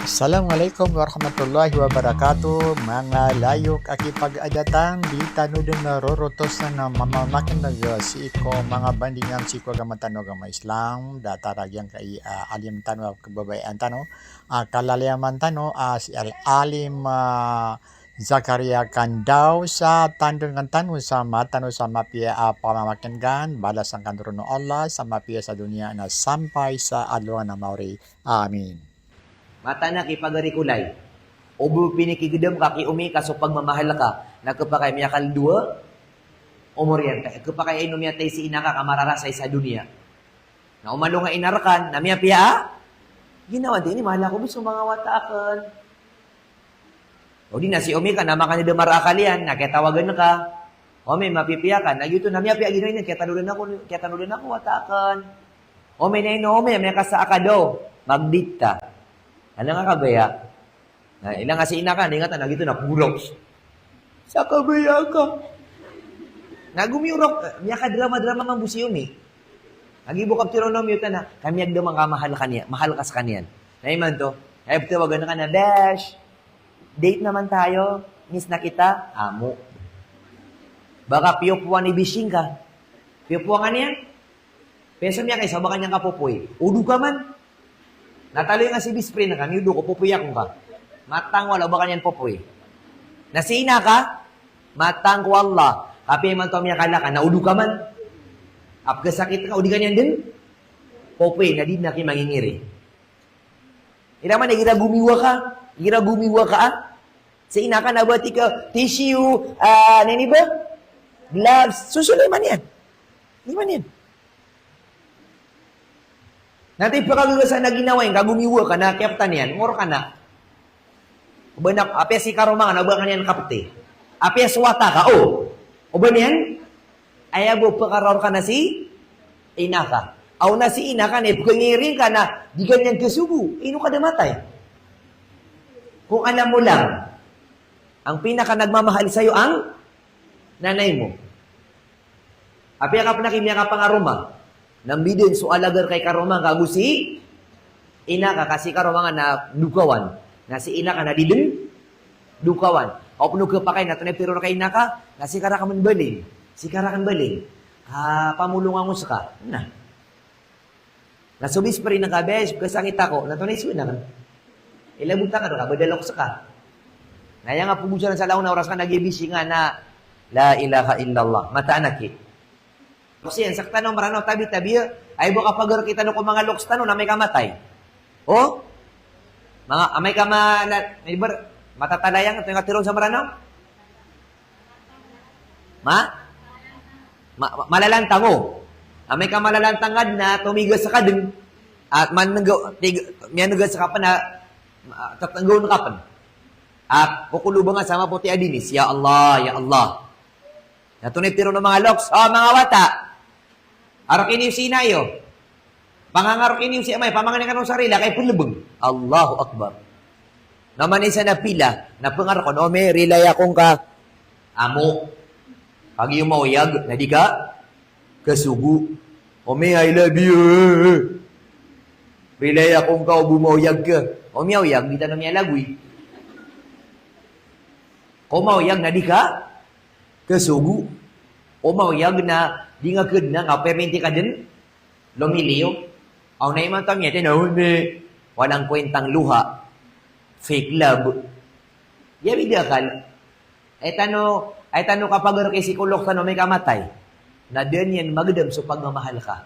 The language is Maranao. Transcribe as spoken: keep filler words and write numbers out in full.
Assalamu alaikum warahmatullahi wabarakatuh. Manga layok a kipag-adatan, di tano dn rorotosan a mamamakineg sii ko manga bandingan sii ko agama tano a agama Islam, datar a giyangkai a alim tano a kababayaan tano, a kalalayaman tano, a si Al-Alim, a Zakaria Kandaw, sa tandoan tano sa mata tano sa mapiya a pamamakingan, balasan kano ron o Allah sa mapiya sa doniya na sampay sa alongan a maori. Amin. Mataan a kipagari ko lay. O bo pinikigedam ka ki Omi ka so pagmamahal ka na kepakay miyakaldowa omor iyan, ka kepakay ino miyatay si ina ka ka mararasay sa doniya. Na o malo nga ina rekan na miyapiya a ginawa, "Antonaa ini, mahal ako bo so manga wata aken." O di na si Omi ka na makanidemar a akal iyan na kiyatawagan ka, "Omi, mapipiya ka?" Na giyoto na miyapiya a ginawa niyan, "Kiyatanodan ako, kiyatanodan ako wata aken." "Omi, na ino, Omi, amay ka sa akad o magdita." Alang a kabaya. Na ilang a si ina ka, na ingatan a giyoto na purok. Sa kabaya ka. Na gomiyorok, eh, miyakadrama-drama mambo si Omi. Lagi bo kaptero na Omi oto na, ka miyagdam a ka mahal ka niyan, mahal ka sekaniyan. Na imanto, na iptawagan ka na, "Besh, date naman tayo. Miss na kita." Amo. Baka piyopowan i bishing ka. Piyopowan ka niyan. Pesa miyakaisa, o ba ka niyan kapopoy. Odo ka man. Na taloy nga si best friend ka, "Miyodo ko, popoy ako ngka." Matang wala, o ba ka niyan popoy. Na si ina ka, matang ko Allah. Kapiya imanto a miyakala ka, na odo ka man. A pekesakit ka, o di ka niyan den popoy, na di den aki mangingiri. Ira man, igira gomiwa ka, igira gomiwa ka, a? Si ina ka na bati ka, tissue, a, nini ba? Gloves, so, so, lima niyan. Lima niyan. Na ti pekagagasan a ginawa iyan, ka gomiwa ka na kiyaptan iyan, ngor ka na. O ba na, apiya si karoma nga na o ba ka niyan kapti. Apiya so wata ka, o. O ba niyan, aya bo pekaraor ka na si ina ka. Aw na si ina ka na ipekangiri ka na di ka niyan kasogo. Ino ka da matay? Kung alam mo lang, ang pinakanagmamahal sa'yo ang nanay mo. Apiya ka pen aki miyakapangaroma, na mbidin so alagar kay karoma nga ago si ina ka, ka si karoma nga na dokawan, na si ina ka na di den dokawan. Ka o pen o kepakay na tonay piro reka ina ka, na sika raken men baling, sika raken baling. Ka pamolong ango seka. Na. Na so best friend ka, "Besh, pekesakit ako." Na tonay soy na. Ilabot ka reka, badalok seka. Na aya nga pogosaran sa langon a oras ka na giya bishing ka na, la ilaha illallah. Mataan aki. Kasi iyan, sektano Meranaw, tabi-tabi, ay bo kapagar kita no ko manga loks tano na amay ka matay. O? Manga, amay ka ma-, na, ibar, matatalaya nga, ito nga tiron sa Meranaw? Ma? Ma-, ma-, malalantang, o. Amay ka malalantang ka den na tomigas ka den, a manenggaw, tig-, miyanenggas ka pen a, a, tetenggaw ka pen. A kokoloban ka sa mapoti a dinis, "Ya Allah, ya Allah." Na tonay piro no manga loks, o, manga wata. Arok ini si ina iyo. Pangangarok ini si ama iyo, pamangni kano sa rila, kay pelebeng. Allahu Akbar. Na manisa na pila, na pengarok on, "Omi, rilay ako ngka." Amo. Pagi o maoyag, na di ka kasogo. "Omi, I love you. Rilay ako ngka, o bo maoyag ka." O miyaoyag, di tano miyalagoy. Ko maoyag na di ka kasogo. O maoyag na di nga kedna, nga perminti ka den lomiliyo. Aw na imanto a miyatay na, "Omi, walang kwentang luha. Fake love." Iya bida akal. Ay tano, ay tano kapagar kay sikolog tano amay ka matay. Na da niyan magedam so pagmamahal ka.